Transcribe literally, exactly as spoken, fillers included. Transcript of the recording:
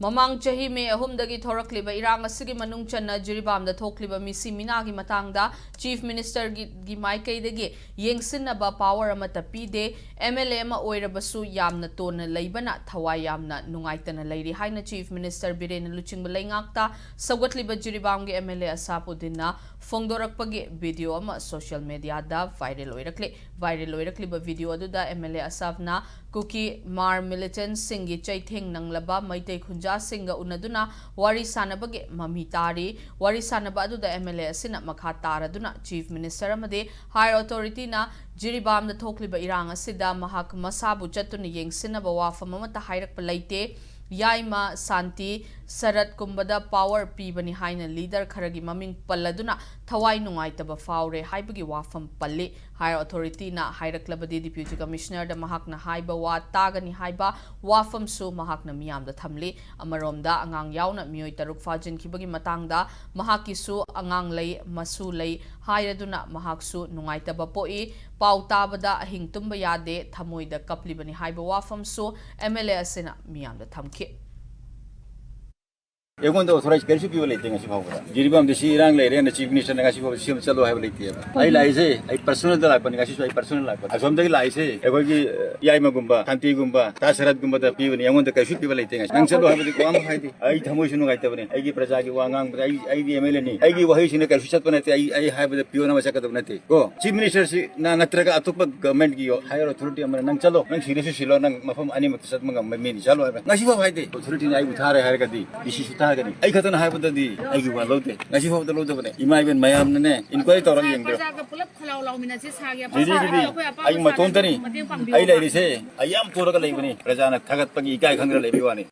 ꯃꯃꯥꯡ ꯆꯍꯤ ꯃꯦ ꯑꯍꯨꯝꯗꯒꯤ ꯊꯣꯔꯛꯂꯤꯕ ꯏꯔꯥꯡ ꯑꯁꯤꯒꯤ ꯃꯅꯨꯡ ꯆꯟꯅ ꯖꯤꯔꯤꯕꯥꯝꯗ ꯊꯣꯛꯂꯤꯕ ꯃꯤꯁꯤ ꯃꯤꯅꯥꯒꯤ ꯃꯇꯥꯡꯗ ꯆꯤꯐ ꯃꯤꯅꯤꯁꯇꯔꯒꯤ ꯃꯥꯏꯀꯩꯗꯒꯤ ꯌꯦꯡꯁꯤꯟꯅꯕ ꯄꯥꯋꯔ ꯑꯃꯠꯇ ꯄꯤꯗꯦ꯫ ꯑꯦꯝ ꯑꯦꯜ ꯑꯦ ꯑꯃ ꯑꯣꯏꯔꯕꯁꯨ ꯌꯥꯝꯅ ꯇꯣꯟꯅ ꯂꯩꯕꯅ ꯊꯋꯥꯏ ꯌꯥꯝꯅ ꯅꯨꯡꯉꯥꯏꯇꯅ ꯂꯩꯔꯤ ꯍꯥꯏꯅ ꯆꯤꯐ ꯃꯤꯅꯤꯁꯇꯔ ꯕꯤꯔꯦꯟꯅ ꯂꯨꯆꯤꯡꯕ ꯂꯩꯉꯥꯛꯇ ꯁꯧꯒꯠꯂꯤꯕ ꯖꯤꯔꯤꯕꯥꯝꯒꯤ M L A Asaf ꯎꯗꯤꯟꯅ ꯐꯣꯡꯗꯣꯔꯛꯄꯒꯤ video ꯑꯃ ꯁꯣꯁꯤꯌꯦꯜ ꯃꯦꯗꯤꯌꯥꯗ ꯚꯥꯏꯔꯦꯜ ꯑꯣꯏꯔꯛꯂꯤ꯫ ꯚꯥꯏꯔꯦꯜ ꯑꯣꯏꯔꯛꯂꯤꯕ ꯚꯤꯗꯤꯑꯣ ꯑꯗꯨꯗ ꯑꯦꯝ ꯑꯦꯜ ꯑꯦ ꯑꯁꯥꯐꯅ ꯀꯨꯀꯤ ꯃꯥꯔ ꯃꯤꯂꯤꯇꯦꯟꯠꯁꯤꯡꯒꯤ ꯆꯩꯊꯦꯡ ꯅꯪꯂꯕ ꯃꯩꯇꯩ ꯈꯨꯟꯖꯥꯁꯤꯡꯒ ꯎꯅꯗꯨꯅ ꯋꯥꯔꯤ ꯁꯥꯟꯅꯕꯒꯤ ꯃꯃꯤ ꯇꯥꯔꯤ꯫ ꯋꯥꯔꯤ ꯁꯥꯟꯅꯕ ꯑꯗꯨꯗ ꯑꯦꯝ ꯑꯦꯜ ꯑꯦ ꯑꯁꯤꯅ ꯃꯈꯥ ꯇꯥꯔꯗꯨꯅ ꯆꯤꯐ ꯃꯤꯅꯤꯁꯇꯔ ꯑꯃꯗꯤ ꯍꯥꯌꯔ ꯑꯣꯊꯣꯔꯤꯇꯤꯅ ꯖꯤꯔꯤꯕꯥꯝꯗ ꯊꯣꯛꯂꯤꯕ ꯏꯔꯥꯡ ꯑꯁꯤꯗ ꯃꯍꯥꯛ ꯃꯁꯥꯕꯨ ꯆꯠꯇꯨꯅ ꯌꯦꯡꯁꯤꯟꯅꯕ ꯋꯥꯐꯝ ꯑꯃꯠꯇ ꯍꯥꯏꯔꯛꯄ ꯂꯩꯇꯦ꯫ ꯌꯥꯏꯃ, ꯁꯥꯟꯇꯤ, ꯁꯔꯠꯀꯨꯝꯕꯗ ꯄꯥꯋꯔ ꯄꯤꯕꯅꯤ ꯍꯥꯏꯅ ꯂꯤꯗꯔ ꯈꯔꯒꯤ ꯃꯃꯤꯡ ꯄꯜꯂꯗꯨꯅ ꯊꯋꯥꯏ ꯅꯨꯡꯉꯥꯏꯇꯕ ꯐꯥꯎꯔꯦ ꯍꯥꯏꯕꯒꯤ ꯋꯥꯐꯝ ꯄꯜꯂꯤ꯫ ꯍꯥꯌꯔ ꯑꯣꯊꯣꯔꯤꯇꯤꯅ ꯍꯥꯏꯔꯛꯂꯕꯗꯤ ꯗꯤꯄ꯭ꯌꯨꯇꯤ ꯀꯃꯤꯁꯅꯔꯗ ꯃꯍꯥꯛꯅ ꯍꯥꯏꯕ ꯋꯥ ꯇꯥꯒꯅꯤ ꯍꯥꯏꯕ ꯋꯥꯐꯝꯁꯨ ꯃꯍꯥꯛꯅ ꯃꯤꯌꯥꯝꯗ ꯊꯝꯂꯤ꯫ ꯑꯃꯔꯣꯝꯗ ꯑꯉꯥꯡ ꯌꯥꯎꯅ ꯃꯤꯑꯣꯏ ꯇꯔꯨꯛ ꯐꯥꯖꯤꯟꯈꯤꯕꯒꯤ ꯃꯇꯥꯡꯗ ꯃꯍꯥꯛꯀꯤꯁꯨ ꯑꯉꯥꯡ ꯂꯩ, ꯃꯁꯨ ꯂꯩ ꯍꯥꯏꯔꯗꯨꯅ ꯃꯍꯥꯛꯁꯨ ꯅꯨꯡꯉꯥꯏꯇꯕ ꯄꯣꯛꯏ꯫ ꯄꯥꯎ ꯇꯥꯕꯗ ꯑꯍꯤꯡ ꯇꯨꯝꯕ ꯌꯥꯗꯦ, ꯊꯃꯣꯏꯗ ꯀꯞꯂꯤꯕꯅꯤ ꯍꯥꯏꯕ ꯋꯥꯐꯝꯁꯨ ꯑꯦꯝ ꯑꯦꯜ ꯑꯦ ꯑꯁꯤꯅ ꯃꯤꯌꯥꯝꯗ ꯊꯝꯈꯤ꯫ ꯑꯩꯉꯣꯟꯗ ꯑꯣꯊꯣꯔꯥꯏꯖ ꯀꯔꯤꯁꯨ ꯄꯤꯕ ꯂꯩꯇꯦ ꯉꯁꯤ ꯐꯥꯎꯕꯗ꯫ ꯖꯤꯔꯤꯕꯥꯝꯗ ꯁꯤ ꯏꯔꯥꯡ ꯂꯩꯔꯦꯅ ꯆꯤꯐ ꯃꯤꯅꯤꯁꯇꯔꯅ ꯉꯁꯤ ꯐꯥꯎꯕ ꯁꯤ ꯑꯃ ꯆꯠꯂꯣ ꯍꯥꯏꯕ ꯂꯩꯇꯦꯕ꯫ ꯑꯩ ꯂꯥꯛꯏꯁꯦ ꯑꯩ ꯄꯔꯁꯣꯅꯦꯜꯗ ꯂꯥꯛꯄꯅꯤ, ꯉꯁꯤꯁꯨ ꯑꯩ ꯄꯔꯁꯣꯅꯦꯜ ꯂꯥꯛꯄꯅꯤ꯫ ꯑꯁꯣꯝꯗꯒꯤ ꯂꯥꯛꯏꯁꯦ ꯑꯩꯈꯣꯏꯒꯤ ꯌꯥꯏꯃꯒꯨꯝꯕ ꯁꯥꯟꯇꯤꯒꯨꯝꯕ ꯇꯥ ꯁꯔꯠꯀꯨꯝꯕꯗ ꯄꯤꯕꯅꯤ, ꯑꯩꯉꯣꯟꯗ ꯀꯔꯤꯁꯨ ꯄꯤꯕ ꯂꯩꯇꯦ꯫ ꯉꯁꯤ ꯅꯪ ꯆꯠꯂꯣ ꯍꯥꯏꯕꯗꯤ ꯋꯥ ꯑꯃ ꯍꯥꯏꯗꯦ꯫ ꯑꯩ ꯊꯃꯣꯏꯁꯨ ꯅꯨꯡꯉꯥꯏꯇꯕꯅꯤ꯫ ꯑꯩꯒꯤ ꯄ꯭ꯔꯖꯥꯒꯤ ꯋꯥ ꯉꯥꯡꯕꯗ ꯑꯩ ꯑꯩꯗꯤ ꯑꯦꯝ ꯑꯦꯜ ꯑꯦꯅꯤ꯫ ꯑꯩꯒꯤ ꯋꯥꯍꯩꯁꯤꯅ ꯀꯔꯤꯁꯨ ꯆꯠꯄ ꯅꯠꯇꯦ꯫ ꯑꯩ ꯑꯩ ꯍꯥꯏꯕꯗ ꯄꯤꯌꯣꯟ ꯑꯃ ꯆꯠꯀꯗꯕ ꯅꯠꯇꯦ ꯀꯣ꯫ ꯆꯤꯐ ꯃꯤꯅꯤꯁꯇꯔꯁꯤꯅ ꯅꯠꯇ꯭ꯔꯒ ꯑꯇꯣꯞꯄ ꯒꯚꯔꯟꯃꯦꯟꯠꯀꯤ ꯍꯥꯌꯔ ꯑꯣꯊꯣꯔꯤꯇꯤ ꯑꯃꯅ ꯅꯪ ꯆꯠꯂꯣ, ꯅꯪ ꯁꯤꯔꯁꯨ ꯁꯤꯜꯂꯣ, ꯅꯪ ꯃꯐꯝ ꯑꯅꯤꯃꯛꯇ ꯆꯠꯄ ꯉꯝꯕ ꯃꯤꯅꯤ, ꯆꯠꯂꯣ ꯍꯥꯏꯕ꯫ ꯉꯁꯤ ꯐꯥꯎ ꯍꯥꯏꯗꯦ꯫ ꯑꯣꯊꯣꯔꯤꯇꯤꯅ ꯑꯩꯕꯨ ꯊꯥꯔꯦ ꯍꯥꯏꯔꯒꯗꯤ ꯗꯤ ꯁꯤꯁꯨ ꯊꯥꯒꯅꯤ꯫ ꯑꯩ ꯈꯛꯇꯅ ꯍꯥꯏꯕꯗꯗꯤ ꯑꯩꯒꯤ ꯋꯥ ꯂꯧꯗꯦ꯫ ꯉꯁꯤ ꯐꯥꯎꯕꯗ ꯂꯧꯗꯕꯅꯦ꯫ ꯏꯃꯥ ꯏꯕꯦꯟ ꯃꯌꯥꯝꯅꯅꯦ ꯏꯟꯀ꯭ꯋꯥꯏꯔꯤ ꯇꯧꯔꯒ ꯌꯦꯡꯕꯤꯔꯣ꯫ ꯄ꯭ꯔꯖꯥꯒ ꯄꯨꯂꯞ ꯈꯂꯥꯎ ꯂꯥꯎꯃꯤꯟꯅꯁꯤ ꯁꯥꯒꯤ ꯑꯄꯥꯝꯕ ꯗꯤꯜꯂꯤꯒꯤꯗꯤ ꯁꯥꯒꯤ ꯑꯩꯈꯣꯏ ꯑꯄꯥꯝꯕ ꯑꯩ ꯃꯇꯣꯝꯇꯅꯤ꯫ ꯁꯥꯒꯤ ꯃꯇꯦꯡ ꯄꯥꯡꯕꯤꯌꯣ꯫ ꯑꯩ ꯂꯩꯔꯤꯁꯦ ꯑꯩ ꯌꯥꯝ ꯇꯣꯔꯒ ꯂꯩꯕꯅꯤ꯫ ꯄ꯭ꯔꯖꯥꯅ ꯊꯥꯒꯠꯄꯒꯤ ꯏꯀꯥꯏ ꯈꯪꯗꯅ ꯂꯩꯕꯒꯤ ꯋꯥꯅꯤ꯫